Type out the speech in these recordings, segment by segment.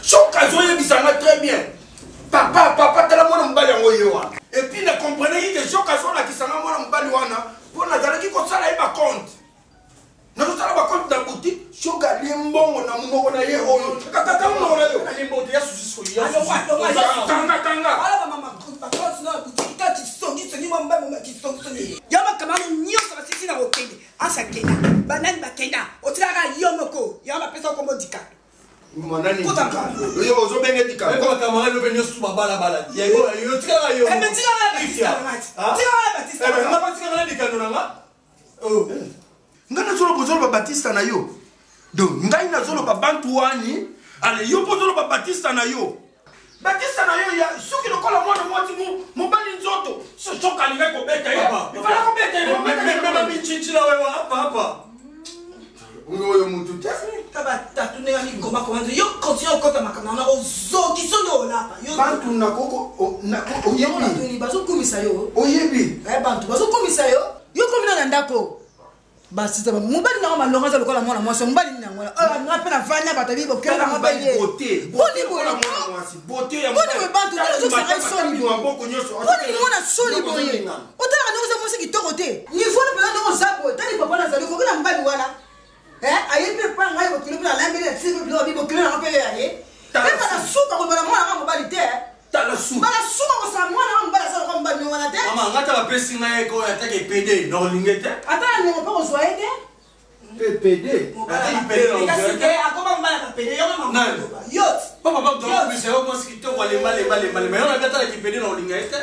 Shoka azoyebisa nga très bien. Papa, papa, tala mwana mobali yango ye wana. Et puis na comprenaki que Shoka azolakisa nga mwana mobali wana mpo nazalaki kosala ye bacompte. Nazosala bacompte na boutique, Shoka alie mbongo na monoko na ye oyo. Kaka monoko na yo. Kanga, kanga. Yo makambo nyonso basisi na kokende anse akenda banani bakenda otikaka yo moko yango bapesa kombo dikato Mwanani yo ozobenge dikato bacamarade ope nyonso babalabala yo tikaka yo tikaka na dikando na nga ngai nazoloba ozoloba batista na yo donc ngai nazoloba bantu wani ale yo mpo ozoloba batista na yo batista na yo ya soki lokola mwana mwasi mobali nzoto soki alingaki kobeta ye ifala kobeta ye mema michichila wewa apa apa oyo mutu te batatu ndenge mikoma koma yo continue okota makambo wana ozoki soki olapa bantu nakokoyebi bazokumisa yo oyebi bantu bazokumisa yo yo komi na ndako basisa mobali nango malonga aza lokola mwana mwasi mobali nini yango wana nga mpe navandi na bato abi bokela nango mpe ye boni boye boni boye bantu tozokisaka soni boye boni mwana soni boye otalaka ndenge oza mwasi kitoko te niveau na mpenza ndenge oza boye tali papa nazali okoki na mobali wana ayebi mpe epai ngai bokilo mpe nalambeli na tisi mpe biloko abi bokilo nango mpe ya ye mpe bala suka kobala mwana nga mobali te bala suka kosala mwana nga mobali asala kwa mobali wana te mama nga ta bapesi ngai eko atake pede na olinge te ata na ndenge mpe kozwa ye te pd akoma mobali akapede yo papa bakutamisa yo mwasi kitoko alemba lemba lemba lemba yo nabi ata kipede na olinga ye te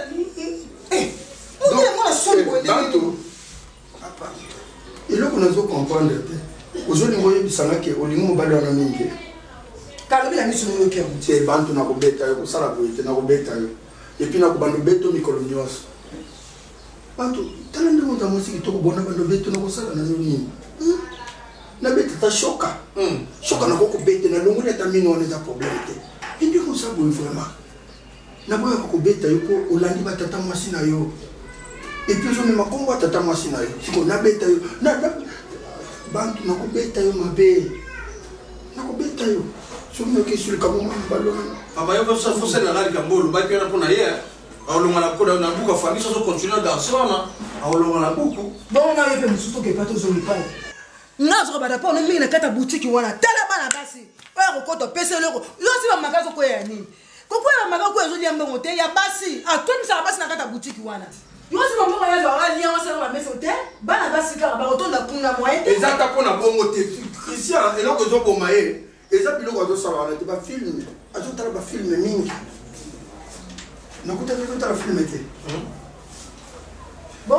mwana soni boye bantu eloko nazo comprendre te ozolinga oyebisanga ke olingi mobali wana mingi kalobi na miso oyoki yango te bantu nakobeta yo kosala boye te nakobeta yo epuis nakobanda obeto mikolo nyonso bantu tala ndenge oza mwasi kitoko bona bando obeto nakosala na yo nini nabeta ata shoka shoka nakoki kobete nalongoli ata mino wana eza problème te endenge oza boye vraiment naboyaka kobeta yo mpo olandi batata mwasi na yo epuis ozomema nkombo ya tata mwasi na yo siko nabeta yo bantu nakobeta yo mabe nakobeta yo soki noki esu likambo mwa mobali wana papa yo fosalelaka likambo olobaki wana mpo na ye aolonga na koda na buku afambi sozo continue garçon wana aolonga na buku bongo na yo mpe mosusu okepa tozongi epai nga azoka bata mpo mingi na kati ya butiki wana tala bana basi oyo akokota opesa eloko yo osi bamaka azokwea ya nini kokwea bamaka oyo ezolia mbongo te ya basi atomisaka basi na kati ya butiki wana yo osi bambongo ya azwaka alia wasala bameso te bana basi kaka bakotonda kuna moye te eza ata mpo na bongo te Christian eloko ezoboma ye eza biloko azosala wana te bafilme azotala bafilme mingi nakutaki azotala filme te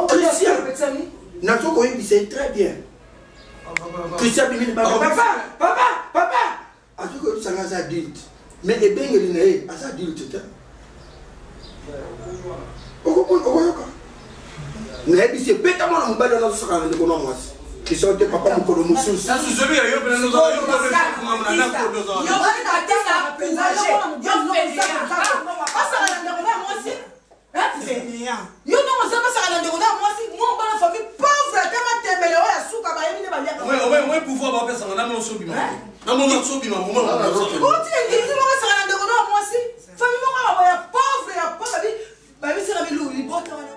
Christian nazo koyebisa ye très bien Christian bimini papa papa papa azoki koyebisa nga aza adulte mais ebengeli na ye aza adulte te okoyoka nayebisi ebeta mwana mobali wana azosaka na ndeko na mwasi Christian te papa mokolo mosusu yo ndongo oza basaka na ndeko na mwasi mwa bana famille pauvre ata matembele oyo ya suka bayebi nde baliaka pouvoir bapesanga na moso bima na mona so bima otina ngiliki moko asaka na ndeko na mwasi famille moko ya pauvre ya pauvre babisaka bilu libota wana.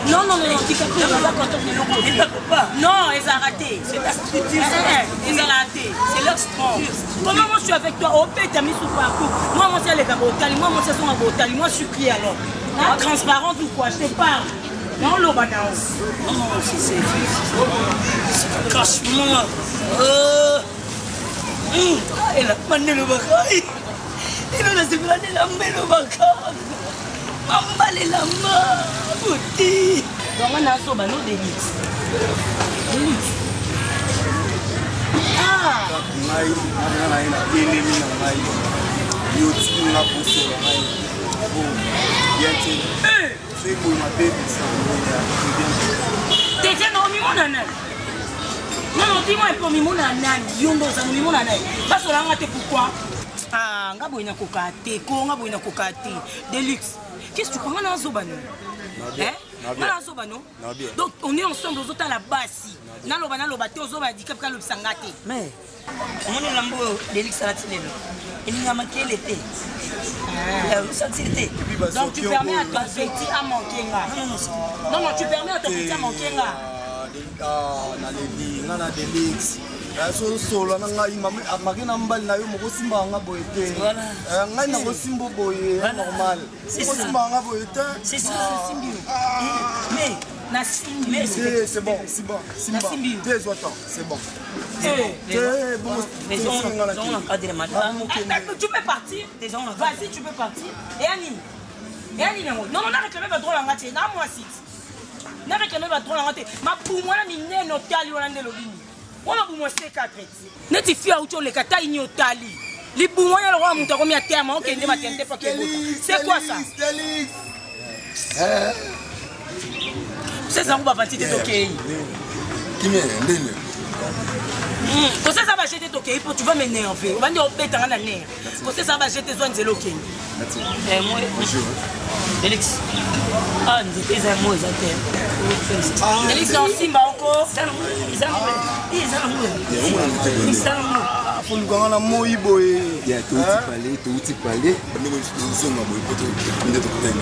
Non, non, non, non, ils ont raté. C'est ta structure. Ils ont raté. C'est leur structure. Comment moi je suis avec toi? Oh, t'as mis sous parcours. Moi, moi, c'est les gabotali. Moi, moi, c'est son gabotali. Moi, je suis qui alors? Transparente ou quoi? Je te parle. Non, l'eau, non. Non, c'est. Cache-moi. Elle a mané le bagaille. Il a la main le bagaille. Mambalelama boti dongo nazoba no delite delite ngai na na ye natelemi na ngai yo otiki nga poso na ngai po bien te soki boye mabe bien te te na omimona nani non non dis-moi un peu omimona nani yo nde oza omimona nani basolanga te pourquoi ah. Ah, nga boye nakoka te ko nga boye nakoka te Deluxe qu'est-ce que tu crois nga nazoba no Hein? Nga nazoba no Donc on est ensemble ozotala basi naloba naloba te ozoba dikap kalobisa nga te Mais omoni elamba oyo Delix alati lelo elinga makele te. Osentir te. Donc tu permets à ton petit à manquer nga. Non non, tu permets à ton petit à manquer nga. Naleli nga na Delix azosolola na ngai make na mbali na yo mokosimbaka nga boye te ngai nakosimba boye normal okosimbaka nga boye te. Mais nasimbi. C'est bon, c'est bon, simba te, zwa temps, c'est bon. Tu peux partir. Vas-y, tu peux partir. Et Annie. Et Annie, non, non, on a réclamé votre droit en Na moi si. Na réclamé votre droit en Ma pour moi, minene otali wana nde lobini. Wana bu moi C4. Neti fi auti oleka tai ni otali. Libumu wana lokola moto akomi atema okende matente po akebota. C'est quoi ça? Sesa yango bavanti te tokei. Kimia ndenge. Kosesa ba jete tokei po tu vas m'énerver. Obandi obetanga na nerf. Kosesa ba jete zwa nzela okende. Felix. Ah, nzete eza yango eza te. Felix osimba oko. Eza yango. Eza yango. Kolukanga na moi boye. Ya touti pale, touti pale. Ndenge tozonga boye po nde tokutani.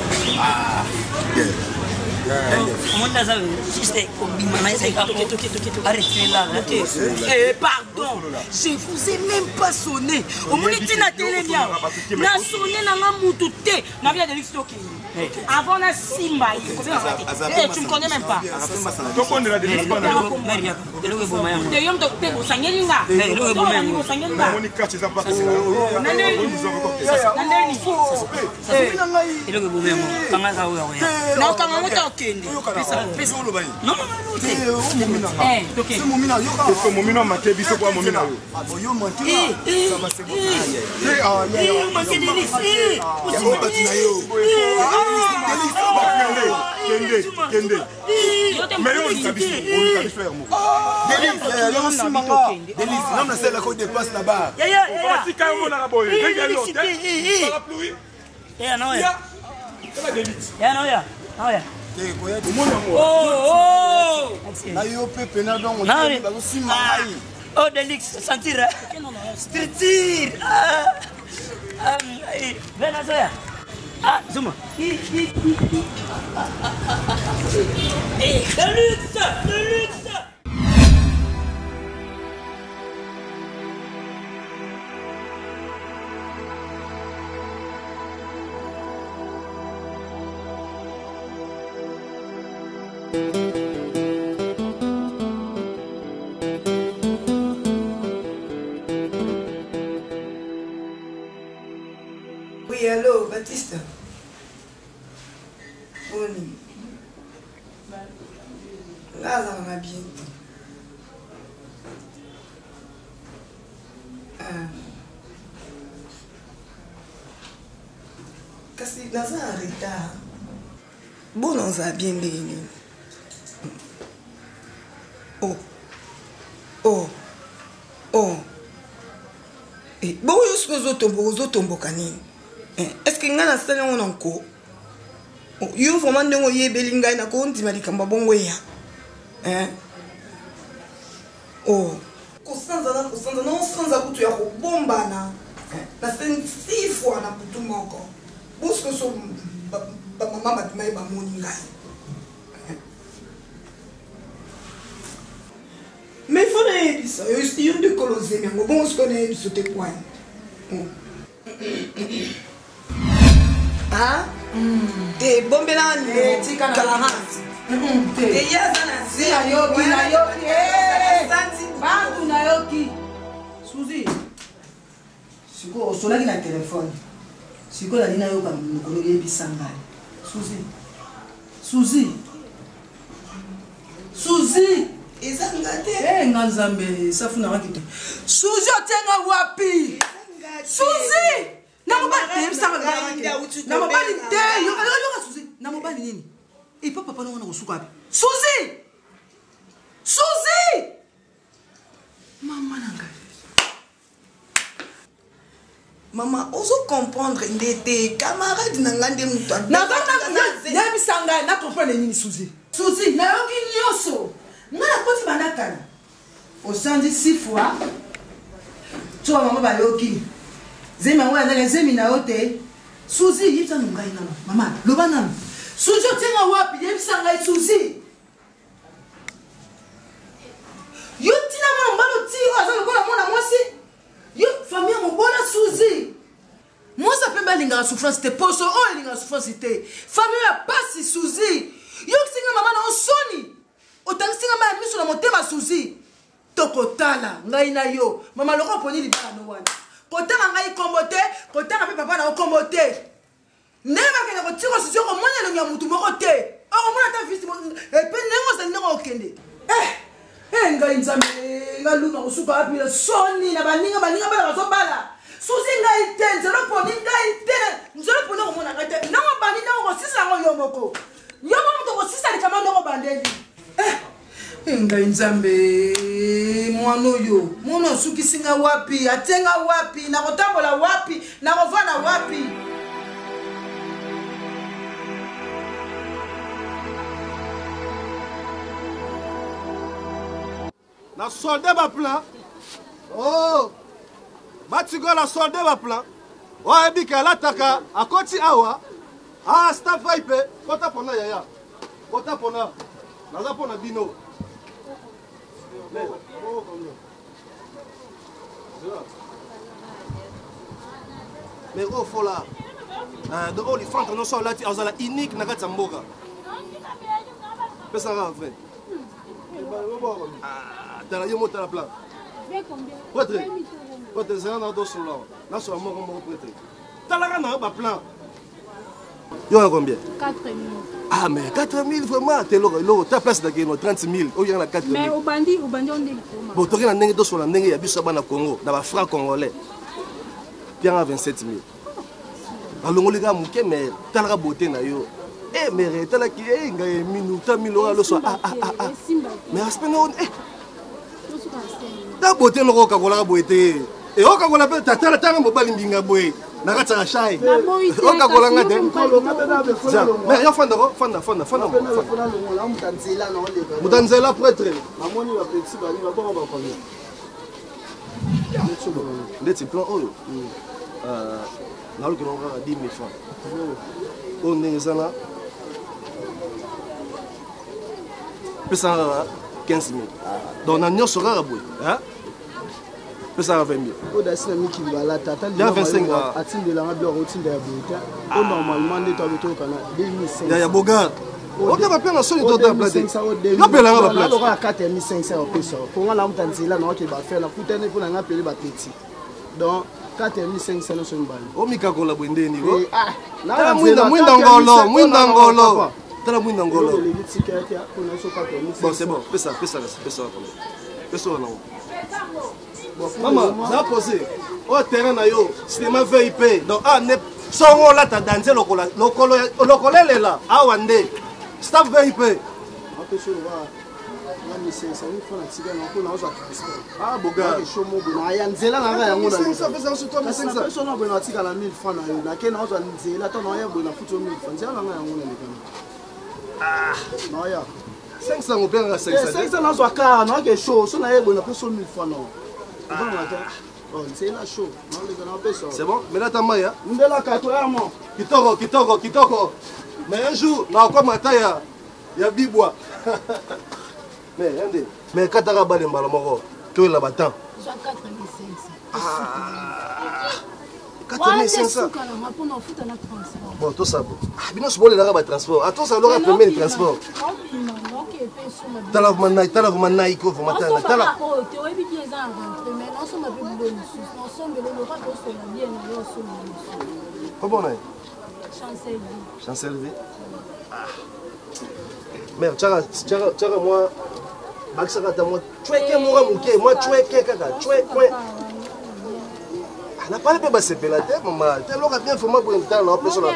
Omoni aza juste kobima na ye aretire la. Eh, pardon, je vous ai même pas sonné. Omoni ntina telemi awa. Na sonné na nga mutu te. Na bia Delix tokende. Avant na simba ye. Eh, tu me connais même pas. Tokondela Delix bana. Eloko eboma yango. Te yo moto te bosangeli nga. Eloko eboma yango. Bosangeli nga. Namoni catch eza pasi. Na ndeni. Na ndeni. Eloko eboma yango. Kanga za oyo ya. Na okanga ngo te okende. Pesa. Non non non te. Eh, tokende. Momino amake biso po amomino yo. Eh eh. Manque Delix. Eh. Bato na yo. Kende, kende. Mais yo oluka biso, oluka biso ya moko. Delis, nam nasalelaka o dépasse na bar. Yaya yaya. Tika yo monaka boye. Ndenge yo te. Parapluie. Yaya na oya. Tala Delix. Yaya na oya. Na oya. Omoni yango. Oh oh. Na yo mpe pena donc bazosimba ngai. Oh Delix, sentir. Structure. Ah. Ah, Vena zoya. Ah, Zuma. I i i i. Eh, Delix, Delix. Oui, allô, Baptiste. Boni. Nga azalaka bien te. Ah. Kasi naza en retard. Bona ozala bien ndenge nini? Oh. Oh. Oh. Eh, bongo yo soki ozotomboka ozotomboka nini? Eh, est-ce que ngai nasali yango na nko? Oh, yo vraiment ndenge oyebeli ngai nakondima likambo ya bongo eya. Eh? Oh. Kosanza na kosanza na osanza kutu ya kobombana. Eh, nasali six fois na butu moko. Bosiko so bamama bato naye bamoni ngai. Mais faut nayebisa yo, yo nde kolo zemi yango bongo sikoyo nayebisa te kwani. Ah? Te bombela Eh, tika na- Clarence. Te. Te ye aza na zemi. Nayoki, nayoki. Eh, Santi. Bantu nayoki. Suzy. Sikoyo osolaki na telefone. Sikoyo nali nayoka mokolo oyebisa ngai. Suzy. Suzy. Suzy. Eza nga te. Eh, nga nzambe safu nanga kitoko. Suzy otie nga wapi? Suzy! Na mobali te yebisanga na mobali te yoka yoka Suzy na mobali nini? Epa papa nango na kosuka wapi? Suzy! Suzy! Mama na ngai. Mama, ozo comprendre nde te. Camarade na nga nde mutu Yebisa ngai na comprendre nini Suzy? Suzy, nayoki nyonso. Ngai nakoti banda kala. Osanzi six fois. Tsoba mama bayoki. Zemi yango ya nani? Zemi na yo te. Suzy, yebisa no ngai nano. Mama, loba nano. Suzy otie nga wapi? Yebisa ngai Suzy. Yo tina mwana mobali oti oyo aza lokola mwana mwasi. Yo famille ya mobola Suzy. Mwasi ya pembe alingaka souffrance te, poso oyo elingaka souffrance te. Famille ya pasi Suzy. Yokisi nga mama na yo soni. Otangisi nga mayi ya miso na motema Suzy. Tokotala ngai na yo. Mama loko oponi libala no wana. Kotanga ngai kombo te, kotanga pe papa na yo kombo te. Ndenge bakende kotika Suzy okomona elongi ya mutu moko te. Okomona ata visi epe ndenge ozali ndenge okende. Eh! Eh ngai nzambe ngai luna kosuka wapi na soni na baninga baninga bana bazobala suzi ngai te nzela oponi ngai te nzela oponi okomona ngai te ndenge obandi ndenge okosisa yango yo moko yo moko moto okosisa likambo ndenge obandeli eh eh, ngai nzambe mwana oyo mwana osukisi nga wapi atie nga wapi nakotambola wapi nakovanda wapi na solde baplan oh batikola solde baplan oyo ayebi ke alataka akoti awa ah staff ipe kota pona yaya kota pona naza pona bino mais oyo fola ah, donc oyo lifante nyonso alati azala unique na kati ya mboka pesaka vrai ah, tala yo motala plan prêtre prêtre zela na tosolola nasola moko moko prêtre talaka na yo baplan yo na combien 4000 ah mais 4000 vraiment te eloko eloko ta place na keno 30000 oyo yanga na 4000 mais obandi obandi onde likoma bon toke na ndenge tosola ndenge ya biso bana Congo na ba francs congolais pianga 27000 balongoli kaka moke mais talaka beauté na yo eh mere etalaki eh ngai minu ta minu oyo aloso ah ah ah ah mais aspect na eh ta beauté moko okakolaka boye te e okakola mpe tatala tanga mobali mbinga boye na kati ya shai okakola nga te mais yo fanda ko fanda fanda fanda moto ya nzela prêtre ndeti plan oyo euh, nalukela kaka 10 000 francs oyo ndenge eza na pesaka kaka 15 000 donc na nyonso kaka boye pesaka 20 000 oyo dasi na mikili balata ata Ya 25 ah. atindelanga biloko otinda ya boye te o normalement nde toabe toyokana 2500 ya bogar oke bapia na soni tota plate yo pelanga baplate lokola 4 ya 1500 opesa mpo nga namuta nzela naoke bafere nakutani mpo na nga pele bapeti donc 4 ya 1500 nyonso mibale omikakola boye nde nini ah, tala mwinda mwinda ngolo mwinda ngolo tala mwinda ngolo bon c'est bon pesa pesa pesa pesa wana mama za pose oyo terrain na yo cinéma vip donc ah ne songo olata danze lokola lokola elela awa nde staff vip Ah, ya nzela na ngai yango na boye natikala 1000 franc na yo nake nazwa nzela to naya boye nafuti yo 1000 franc nzela na ngai yango nalekana naya 500 opengaka 500 nazwa kar naoke show so naye boye napesi yo 1000 franc nao obanga te nzela show naoleka napesa c'est bon melata mai ndelaka toyamo kitoko kitoko kitoko mais un jour nakokoma ata ya ya bibwa mais yande mais kataka bale mbala moko toyela batemps 4500 bon tosala ah, bino soki bolelaka batransport atosa loka pembeni transport tala vraimen nai tala vraimen nai ko vraimen tala tala kombo na ye chancelvi ah. mare tiaka tiaka mwa bakisaka ata mwa cweke moko moke mwa cweke kaka cwekwe na pale mpe basepela te mama te loka bien vraiment boye ntala na opesa na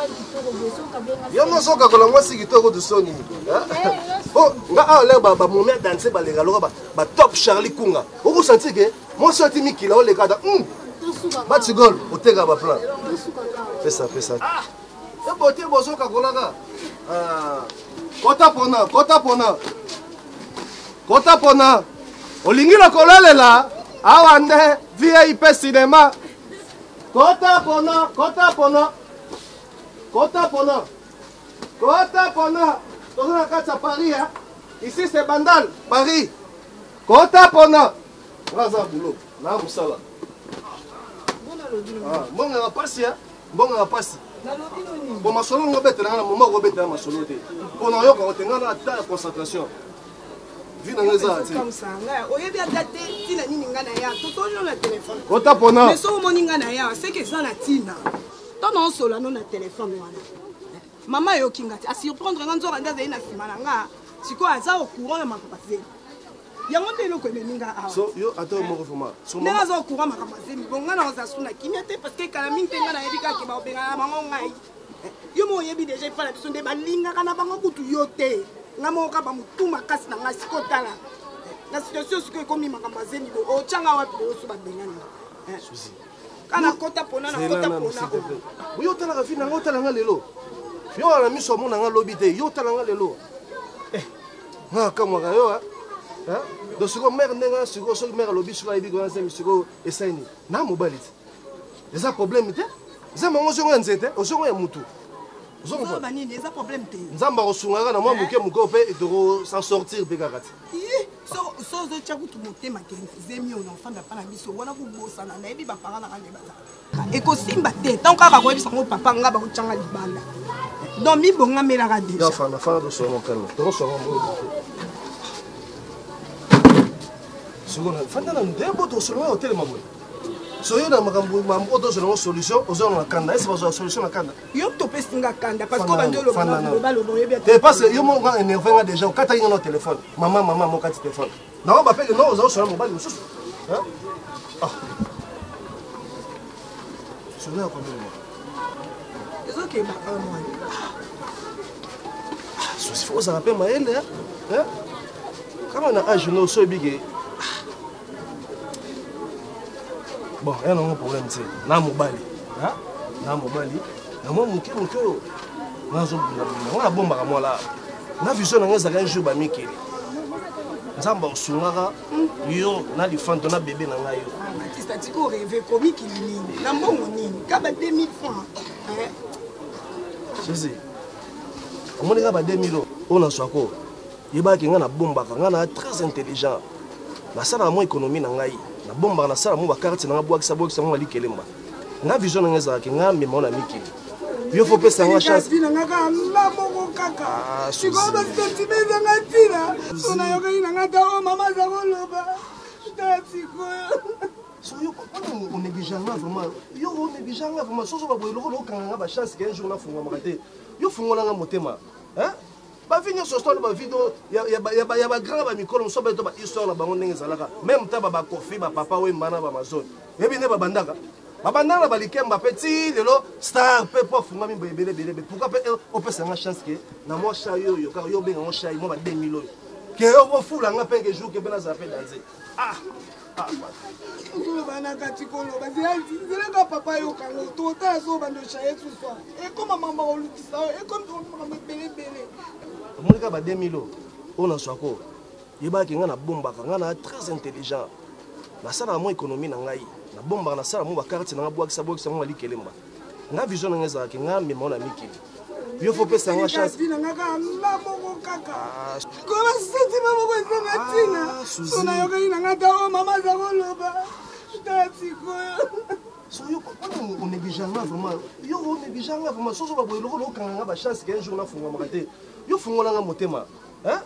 mobali kitoko boye soki okabenga Yo mo soka kola mwasi kitoko tu soni. Oh, nga awa leo ba ba momi a danser ba leka loka ba ba top Charlie Kunga. Oko sentir que mwasi ati mikila oleka ta. Batigol oteka ba plan. Pesa pesa. Ah! E beauté bozoka kolaka. Ah. Kota pona, kota pona. Kota pona. Olingi na kolelela awa nde VIP cinéma. Kota pona, kota pona. Kota pona. Kota pona. Toza na kati ya Paris hein. Ici c'est Bandal, Paris. Kota pona. Nga aza boulot, na mosala. Ah, mbongo ya pasi hein. Mbongo ya pasi. Bon masolo ngo betela nga na moment ko betela masolo te. Pona yoka ko te nga na ata concentration. Vie na nga eza te. Oyebi ata te ntina nini nga na ya totoli na telefone. Kota pona. Mais soki omoni nga na ya seke eza na ntina. To na osola no na telefone wana. Mama ayoki nga te asurprendre nga nzoka nde azali na nsima na nga sikoyo aza au courant ya makambo azeli yango nde eloko ememi nga awa. So yo ata moko vraiment. So ndenge aza au courant makambo azeli bon nga na oza su na kimia te parce que kala mingi te nga nayebi kaka baobengana na bango ngai. Yo moko oyebi deja epai na biso nde balingaka na bango kutu yo te. Nga moko kaka bamotu makasi na ngai sikoyo tala na situation sikoyo ekomi makambo azemi bo otyanga wapi boyoso babengani kana kota pona na kota pona oyo. Yo otalaka fi na nga otala nga lelo. Yo wana miso amona nga lobi te, yo otala nga lelo. Eh, nga akamwaka yo hein. Donc sikoyo mare ndenge sikoyo soki mare alobi sikoyo ayebi kona zemi sikoyo esali nini? Na mobali te. Eza problème te. Zemi yango ozongo ya nzete, ozongo ya mutu. Ozoloba nini? Eza problème te. Nzambe akosungaka na mwa moke moke mpe toko s'en sortir mpe kaka te. So ozotya kutu motema ke zemi oyo na ofanda mpa na biso wana kobosana nayebi baparent nanga nde bazalaka ekosimba te ntango kaka koyebisa yango papa nga bakotyanga libanda donc mibongamelaka deja. Fanda fanda tosonga calme. Tosonga mo. Sikoyo fanda na ndembo tosonga otelema boye. So yo na makambo mambo tozela ngo solution oza na kanda ese bazwa solution na kanda. Yo topesi nga kanda parce que obandi oloba loba loba oyebi te parce que yo moko nga énervé nga déjà okataki nga na téléphone mama mama mokati téléphone nango bapeke no oza osola mobali mosusu. Ah. Solo ya combien de mois? Ezokeba un mois. Sosi faut ozala mpe mayele hein? Kama na âge no so ebike. Bon, ya nango problème te. Na mobali. Hein? Na mobali. Na mwa moke moke oyo nazobundabunda ngo nabombaka mwala na vision na ngai ezalaka un jour bamikeli nzambe akosungaka yo na lifanto na bebe na ngai yo. Batiste atiki oreve komikili nini na mbongo nini kaba 2000 francs. Suzy omoni nga ba 2000 oyo nazwako yebaki nga nabombaka nga na très intelligent nasalaka mwa économie na ngai nabombaka nasala mwa bakarte na nga bwakisa bwakisa mwa likelemba nga vision na ngai ezalaki nga mema na mikili yo fo pesa nga chance na nga kaka nga moko kaka sikoyo basentime ezanga ntina so nayokaki na nga ta oyo mama aza koloba tala sikoyo. So yo onéglige nga vraiment yo onéglige nga vraiment soso baboye lokola okanga nga bachance ke un jour nafungwamaka te yo fungola nga motema hein bavi nyonso solo bavi do ya bagrand bamikolo mosusu bayeto bahistoire na bango ndenge ezalaka meme ta babakofi bapapa wemba na bamazone yebi nde babandaka babandaka na balikemba mpe ti lelo star mpe po afungami boye ebele ebele pourquoi mpe opesa nga chance ke na mwa shai oyo kaka yo obenga ngo shai mwa ba 2000 oyo ke ofula nga mpe ke jour ke mpe nazala mpe danse. Ah ozoloba na kati koloba zelaka papa yokango totala so obanda oshaye suswa ekoma makambo kolukisa oyo ekomi makambo ebele ebele. Omoni kaka ba 2000 oyo oyo nazwako yebaki nga nabombaka nga na très intelligent nasalaka mwa économie na ngai nabombaka nasala mwa bakarte na nga bwakisa bwakisa mwa likelemba nga vision na ngai ezalaki nga mema na mikili yo fo pesa nga chance na nga kaka nga moko kaka sikoyo basentima moko ezanga ntina so nayokaki na nga ta oyo mama aza koloba tala sikoyo. So yo onéglige nga vraiment yo onéglige nga vraiment soso baboye lokola okanga nga bachance ke un jour nafungwamaka te yo fungola nga motema hein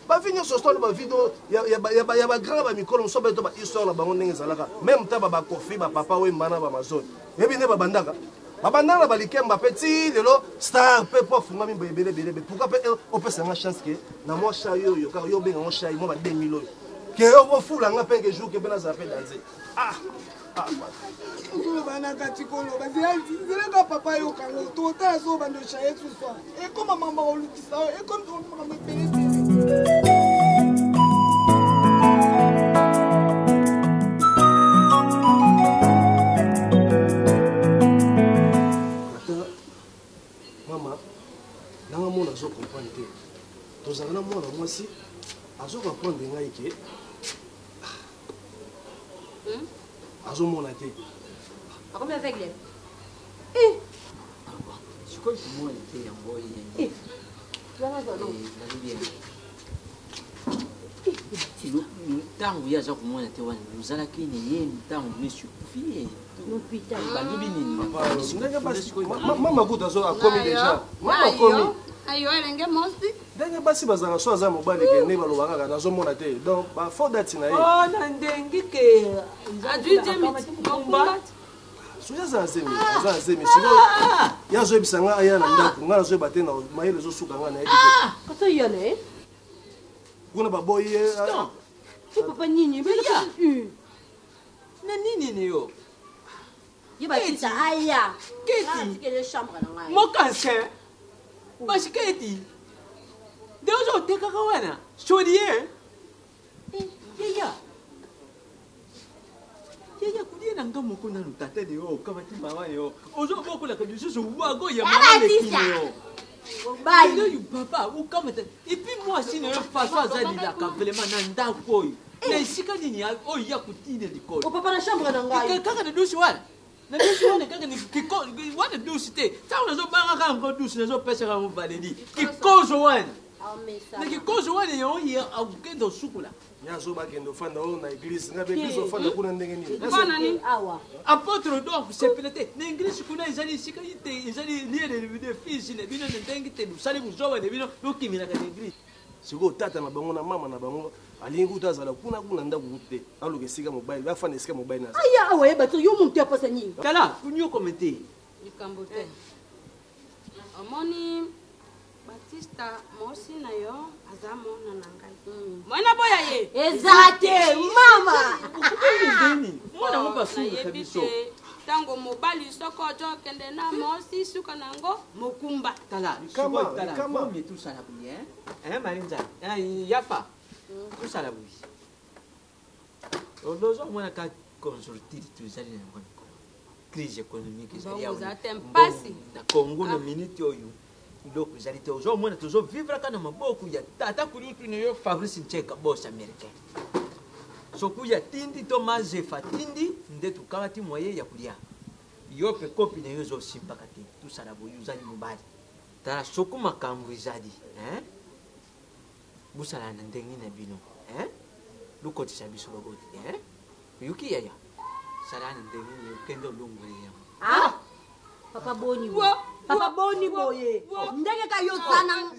bavi nyonso solo bavi do ya bagrand bamikolo mosusu bayeto bahistoire na bango ndenge ezalaka meme ta babakofi bapapa wemba na bamazone yebi nde babandaka babandaka na balikemba mpe ti lelo star mpe po afungami boye ebele ebele ebele pourquoi mpe opesa nga chance ke na mwa shai oyo kaka yo obenga ngo shai mwa ba 2000 oyo ke ofula nga mpe ke jour ke mpe nazala mpe danse. Ah. Ozoloba na kati koloba zelaka papa yokango totala so obanda oshaye susu ekoma mambo kolukisa oyo ekomi makambo ebele ebele. Mama nanga mona azo comprendre te tozalaka na mwana mwasi azo comprendre ngai ke azomona te. Akomi aveugle. Eh! Sikoyo komona te yango ye. Ntango ye aza komona te wana ozalaki ne ye ntango miso ekufi ye balobi nini? Mama kutu azo akomi deja, mama akomi. Ayo elenge mosi. Ndenge basi bazalaka, so aza mobali ke nde balobaka kaka nazomona te, donc bafaux date na ye. Oh, na ndenge ke soki aza na zemi, aza na zemi. Sikoyo ye azoyebisa nga aya na ndako, nga nazoyeba te na mayele ezosuka nga, nayebi te. Koto yo na ye. Kuna baboyi ye. Ti papa nini? Na nini ni yo? Ye batisa aya. Keti. Atikele chambre na ngai. Mokanse. Basiketi. Nde ozotekaka wana. Sodie. Yaya. Yaya kulia na nga moko nanu tata ne yo okamati mama yo. Ozobokolaka lisusu wago ya mama lekini yo. Mobali. Oyo papa okamata. Et puis mwasi na yo façon azalilaka vraiment na ndako oyo. Na esika nini oyo ya kotina likolo. O papa na chambre na ngai. Kaka na dusi wana. Na dusi wana kaka ni kiko wana dusi te. Ntango nazobangaka yango dusi nazopesaka yango Valérie. Kikozo wana. Na kikozo wana yango ye akokende osukola. Ye azoba akende ofanda oyo na église, nga mpe église ofanda kuna ndenge nini? Awa. Apôtre donc sepela te na église kuna ezali esika te, ezali lieu de fils na bino na ndenge te bosali bozoba na bino bokimelaka na église. Sikoyo tata na bango na mama na bango alingi kuta azala kuna kuna ndako kutu te, aluka esika mobali afanda, esika mobali na. Aya awa yeba te yo moto ya posa nini? Tala kunyokome te. Likambo te. Omoni Batista mosi na yo aza mwana na ngai. Mwana boya ye. Eza te mama. Mwana ngo basungaka biso. Ntango mobali soko ojo okende na mosi suka na yango mokumba. Tala sikoyo tala komie tosala boye hein Marinza yafa tosala boye. Ozomona ka conjoncture tozali na yango, crise économique ezali awa na Congo na minute oyo, biloko ezali te. Ozomona tozovivre kaka na maboko ya tata kulutu na yo Fabrice Ncheka, boss américain. Soki ya tindi to mazefa tindi nde tokamati moye ya kolia yo mpe kopi na yo ezosimbaka te. Tosala boye, ozali mobali, tala soki makambo ezali bosala na ndenge na bino, lokotisa biso baboti te. Oyoki yaya, sala na ndenge nini okende olongoli yango. Papa boni boye, papa boni boye, ndenge ka yo zana.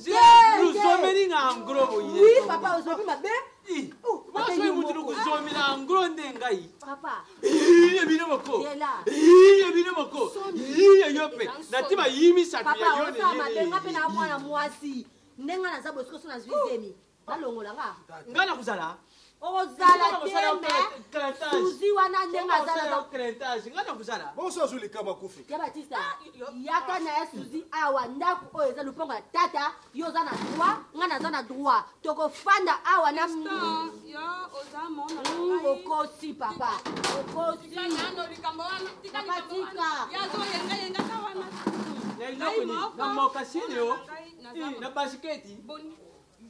Luzomeli na engros boye. Oui papa, ozobi mabe. Soki mutu lukuzomela engros nde ngai. Papa. Iye bino moko. Iye bino moko. Iye yo mpe natima yimisatu ya yo. Papa mabe, nga mpe na mwana mwasi ndenge naza boye, soki nazwi zemi balongola nga. Nga na kozala. Okozala te me suzi wana ndenge azala. Nga na kozala. Bonso azwi likama akufi. Ya Batista yaka na ye suzi awa, ndako oyo eza lupango ya tata, yo oza na droit, nga naza na droit, tokofanda awa na. Okosi papa, okosi papa, tika. Na mokasini yo na basiketi.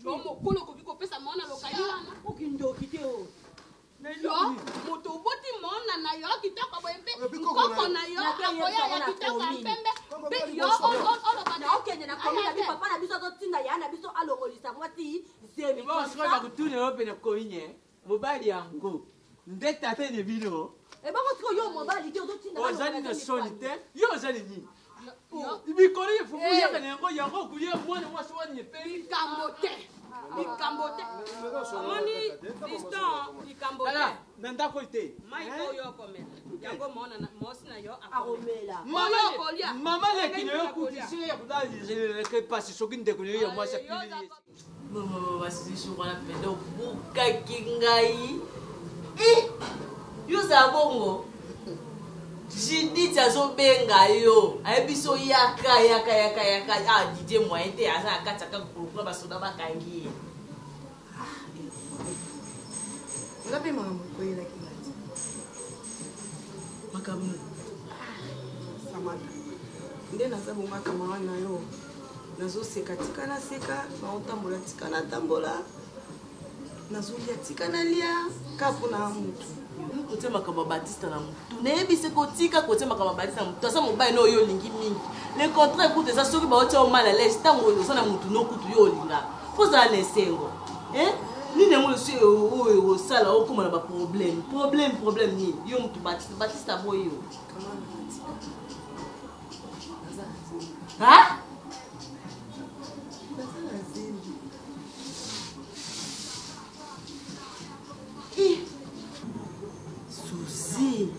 Yo mokolo okoki kopesa mwana lokali wana. Okindoki te o. Yo moto oboti mwana na yo kitoko boye mpe nkoko na yo akoya ya kitoko ya pembe mpe yo oloba. Naokende na komi na bi papa na biso azotinda ya na biso alongolisa mwasi zemi. Sikoyo bakutuna yo mpe na komi mobali yango nde tata ne bino. Ebongo sikoyo yo mobali te ozotinda. Ozali na soni te, yo ozali nini? Mikolo efufu yaka na yango yango okulia mwana mwasi wani epe. Likambo te, likambo te, omoni Fiston, likambo te. Na ndako te. Mai oyo okomela yango mosi na yo akomela. Mama leki na yo kuti sika ya kodaleleke pasi soki ndeko na yo ya mwasi apili. Basusu wana mpenza obukaki ngai, yo ozala bongo. Judith azobenga yo ayebisi yo yaka yaka yaka yaka ah Didier moyen te aza na kati ya kaka kuna basoda bakangi ye. Nga mpe makambo ekweyelaki nga ti. Makambo nini? Samantha, nde naza bonga camarade na yo nazoseka tika naseka naotambola tika natambola nazolia tika nalia ka mpo na motu kotia makambo ya batista na motu nayebisi kotika kotia makambo ya batista na motu aza mobali na oyo olingi mingi le contraire kutu eza soki baotia yo mal à l'aise ntango oza na motu no kutu yo olingaka fo ozala na esengo nini yango lisusu oyo ekosala okóma na baproblème problème problème nini yo motu batista batista aboyi yo ha Eh, Suzy,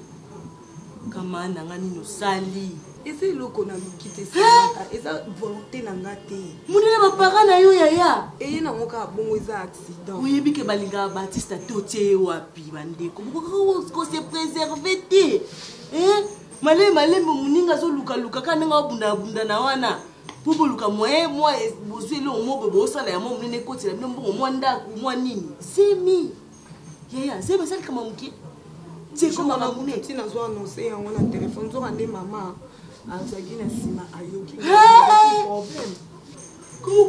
kama na nga nini osali? Eza eloko naluki te Samantha, eza volonté na nga te. Monela ba parents na yo yaya. Eye nango kaka bongo eza accident. Oyebi ke balingaka Batista te otie ye wapi bandeko? Bokoki ko se préserver te. Eh? Malembe malembe moninga azolukaluka kaka ndenge abunda abunda na wana. mpo boluka moyen mwa bozwi eloko moko boye bosala ya mwa monene ekotela bino mbongo mwa ndako mwa nini zemi yaya zemi eza likama moke ti ekomaka monene ti nazwa annonce yango na telefone nzoka nde mama azalaki na nsima ayoki problème komo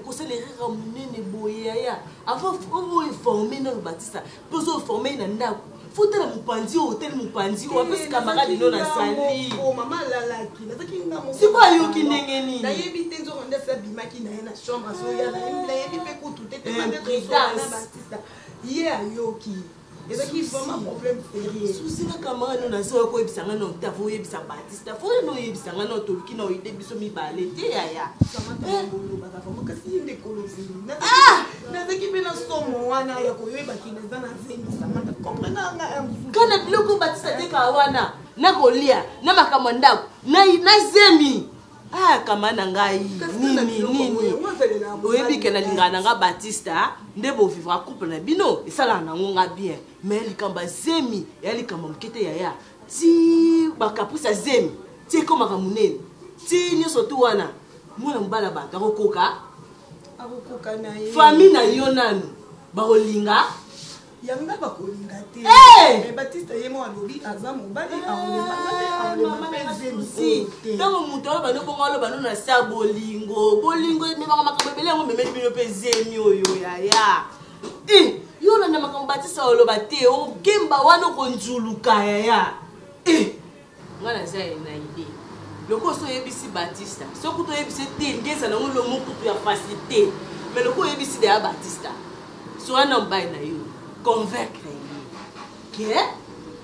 kosala erreur ya monene boye yaya avant oinforme nano batisa mpo ozo forme ye na ndako fo tala mopanzi oyo otali mopanzi oyo apesi camarade no na sali mama alalaki nazalaki nga moko sikoyo ayoki ndenge nini nayebi te nzoka nde asi abimaki na ye na chambre azoya nayebi mpe kutu te te Imprudence. batista ye ayoki ezalaki vraiment problème sérieux susi na camarade no nazoya koyebisa nga no te avo oyebisa batista fo ye noyebisa nga no toluki na oyide biso mibale te yaya Samantha olobaka vraiment kasi ye nde kolo zemi nazalaki mpe na somo wana ya koyebaki naza na zemi Samantha comprena nga ya mosusu kana biloko batista tekaka wana na kolia na makambo ya ndako na zemi ah kama na ngai nini nini oyebi ke nalingaka na nga batista nde bovivra couple na bino esalaka nango nga bien mais likambo ya zemi eya likambo ya moke te yaya ti bakaprise ya zemi ti ekomaka monene ti nyonso tu wana mwana mobali ya bato akokoka akokoka na ye famille na yo nanu bakolinga yanga bakolinga te Eh! Mais batiste ye mo alobi aza mobali akolemba te akolemba mpe zemi Si, ntango moto oyo bano bongo aloba no na sa bolingo bolingo ememaka makambo ebele yango ememeli bino mpe zemi oyo yaya Eh, yo olanda makambo batisa oloba te okemba wana okonzuluka yaya Eh, nga naza na idée lokola so oyebisi batista soki kutu oyebisi te nde ezala yango lomo kutu ya facilité mais lokola oyebisi deya batista so wana mobali na yo convaincre ye ke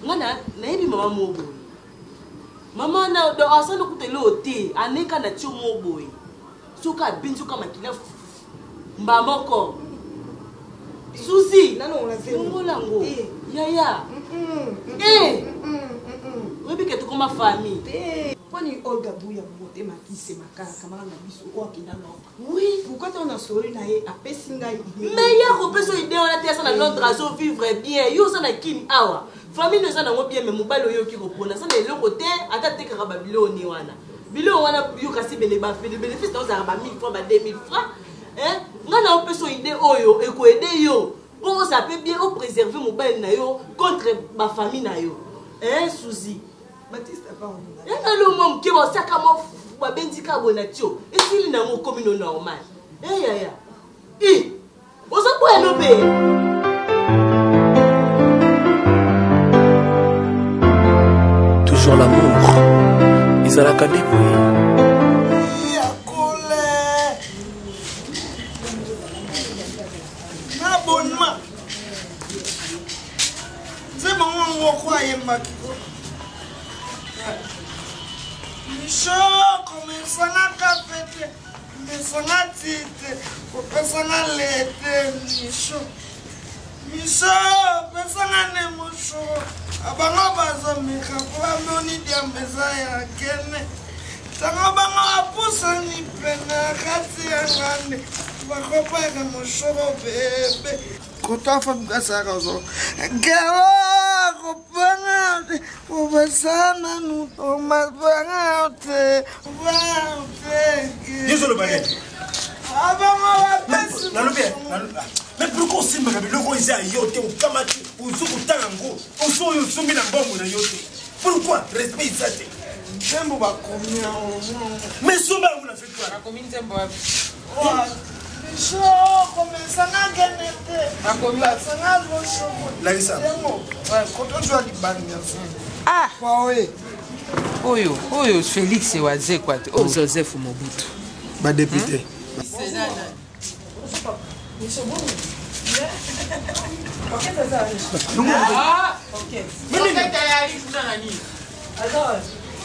nga nayebi mama moko boye mama na donc asali kutu eloko te aneka na tio moko boye soki abinzi oka makila mba moko suzi longola yango yaya Eh! oyebi ke tokoma famille mponi olga buya motema kise makala kamara na biso oyo akenda londres oui pourquoi ntango nasoli na ye apesi ngai idée mais ye akopesa idée wana te aza na londres azovivre bien yo oza na kini awa famille no eza nango bien mais mobali oyo oyoki kopona aza na eloko te ata atekaka babiloko ni wana biloko wana yo kasi bénéfice na ozalaka ba 1000 francs ba 2000 francs ngai na opesa idée oyo ekoede yo mpo ozala mpe bien opréserve mobali na yo contre bafamille na yo Suzy alo mwa moke basaka mwa babendika boye na tio esili nango okomi no normal eyaya i ozoboya no mpe Toujours l'amour ezalaka nde boye. Abonnement. Nzembo ngo moko ayembaki. Micho komesana kafe te, mesana ti te, kopesana lete Micho. Micho pesanga nde mosho abango bazomeka po bamoni diamba eza ya kene ntango bango bapusani pene kati ya ngande bakopaka moshoro bebe kotafa bikasaka zo gelo kopanga Yesu oloba nini? Nalobi mais pourquoi osimbaka biloko oyo eza ya yo te okamati ozo kotanga yango oso oyo osombi na mbongo na yo te pourquoi respect eza te nzembo bakomi yango mais somba yango na fetware bakomi nzembo wapi Ah! Oyo, oyo Félix Wazekwa te, oyo Joseph Mobutu. Ba député.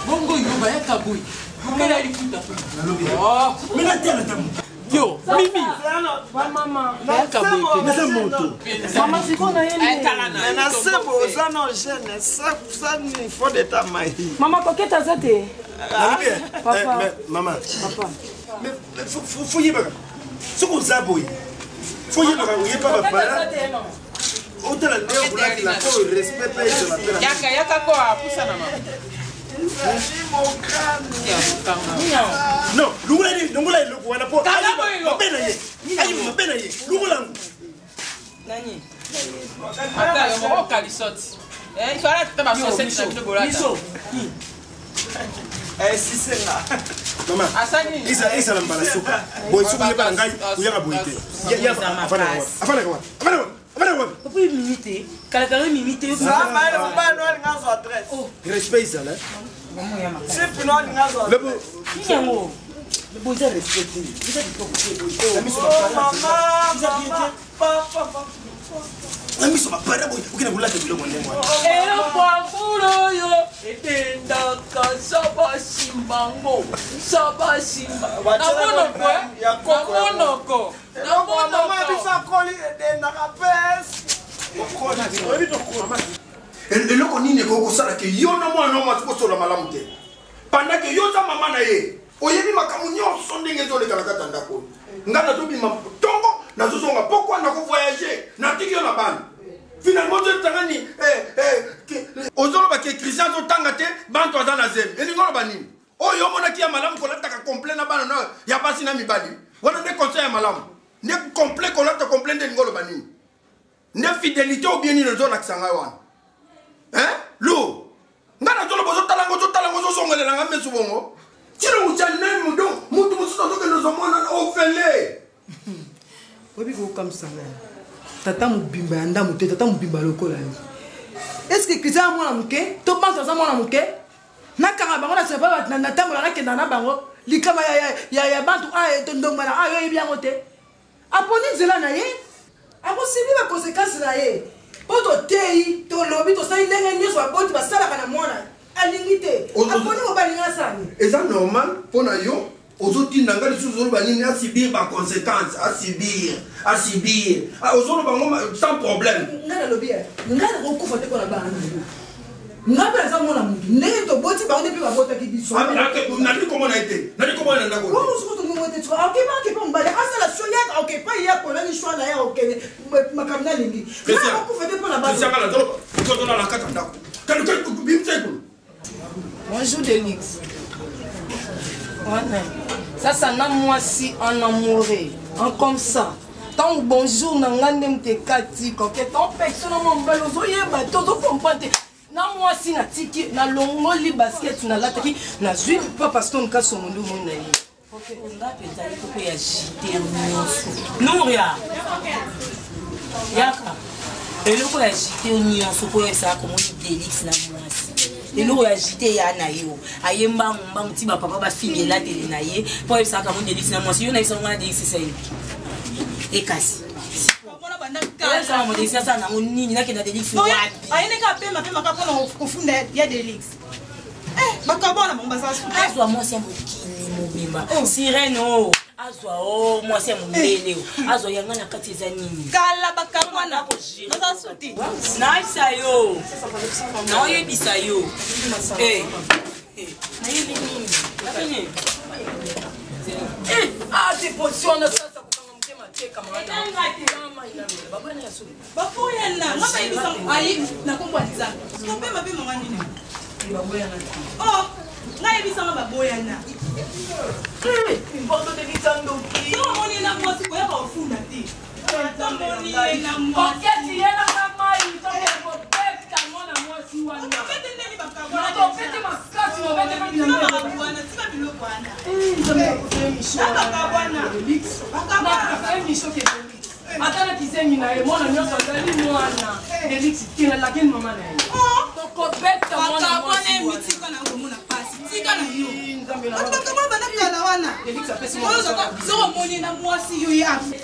Bongo yo bayaka boye. Mokela lifuta. Mina tala tamu. Yo, Mimi. Bayaka boye te. Naza moto. Mama sikoyo na ye nde. Na sebo oza na jeune sani fo d'etat mai. Mama Coquette aza te. Nalobi eh, Papa. mais mama. Papa. Mais faut yebaka. Soki oza boye. Faut yebaka oyeba ba parents. Otala ndenge okolatela po respect mpe ezala mpe na Yaka, yaka ko apusana mama. Non, longola nini? Longola eloko wana po Kanga ayiba boyo. mabe na ye. Ayiba mabe na ye. Longola yango. Nani? Ata yo moko kalisoti. Eh, il fallait ata ba soseti na bino bolata. Miso. Sisenga. Mama. Asani. Eza ezala mbala suka. Boye soki oyeba na ngai oyaka boye te. Ya afana wapi? Afana wapi? Afana wapi? Afana wapi? Papa oyo mimi te. Kala kala oyo mimi te. Respect ezala. Lebo. Nini yango? Boza respect te. Eza kitoko te. Na miso ba parents. Eza bien te. Na miso ba parents boye okende kolata biloko ndenge wana. Eloko oyo ebendaka sabasimbango sabasimba na monoko eh? na monoko na Mama biso monoko akoli edendaka pesi. Eloko nini ekoki kosala ke yo na mwana na mwasi bosola malamu te pendant ke yo oza mama na ye oyebi makambo nyonso ndenge ezoleka na kati ya ndako oyo ngai nazobima ntongo nazozonga pokwa nakovoyage natiki yo na bana finalement ozotanga ni ozoloba ke Christian azotanga te bantu aza na zemi elingi oloba nini oyo omonaki ya malamu kolataka complet na bana na ya basi na mibali wana nde conseil ya malamu nde complet kolata complet nde elingi oloba nini nde fidélité ou bien nini ozolakisa ngai wana hein lo ngai nazoloba ozotala ngo ozotala ngo ozozongelela ngai meso bongo tino utya nemu donc mutu mosusu azokende ozwa mwana ofele Oyebi kokamwisa ngai tata mobimba ya ndambo te tata mobimba lokola yo est ce que Christian aza mwana moke to banso aza mwana moke nakanga bango na sepa natambola nakenda na bango likama ya, ya, ya, ya bantu a ndongwana a yo oyebi yango te aponi nzela na ye akosibi bakonsekanse na ye mpo toteyi tolobi tosali ndenge nyonso baboti basalaka na mwana alingi te aponi mobali nga asala nini eza normal mpo na yo ozotinda ngai lisusu ozoloba nini asubir baconséquence asubir asubir Ah, ozoloba ngo sans problème ngai nalobi ye ngai nakokufa te mpo na bana na yo ngai mpe naza mwana motu ndenge toboti bango nde mpe babotaki biso nali komona ye te nali komona na ndako te. mosuku tomongo te akepa akepa mobali asala sho ye akepa ye aponani shwa na ye akokende makambo nalingi ngai nakokufa te mpo na bana Christian, ngai nazoloba tozolala na kati ya ndako kani bimisa ekolo Bonjour Delix. Wana. Sasa na mwasi en amoureux, en comme ça. Ntango bonjour na ngai nde moto ekati coquette opekisa na mwa mobali ozoyeba te ozokomprendre te na mwasi natiki nalongoli basket nalataki nazwi papa stone kasongo nde omoni na ye Nga mpenza eloko ya jite nyonso Nuria yaka eloko ya jite nyonso mpo oyebisaka komoni Delix na mwasi eloko ya jite ya na yo aye mbangu mbangu ti bapapa bafinga elateli na ye mpo oyebisaka kamoni Delix na mwasi yo nayebisaka nga na Delix esali ekasi oyebisaka mo Delix asala nango nini nakenda Delix wapi ayendeka apema pema kaka mpona kofunda ya Delix bakabwana bango baza azwa mwasi ya mokili mobimba sirene o azwa o mwasi ya mondele o azwa yanga na kati eza nini kala bakabwana baza suti nayebisa yo naoyebisa yo Eh, eh, nayebi nini Nayebi nini? Eh, ah, te position wana sasa kokanga motema Baboyana nga bayebisa ayi na kombo ya Nzambe. Kopema pe mama nini? Baboyana. Oh, nga yebisa nga baboyana. Porto de Lisandoki. Yo omoni na mwasi koyaka ofunda te. Tomoni ye na mwasi. Koketi ye na nga mai tokende kobeta mwana mwasi wana. Obete ndenge bakabwana. Nakobete makasi nobete mpe bilamba. Wana tika biloko wana. Na bakabwana. Bakabwana. Micho ke Felix. Ata na kizengi na ye mwana nyonso azali mwana. Felix kena lakini mama na ye. Tokobeta mwana mwasi wana. Tika na komona pasi. Tika na yo. Bato bakabwana banda kala wana. Soki omoni na mwasi yo ye afi.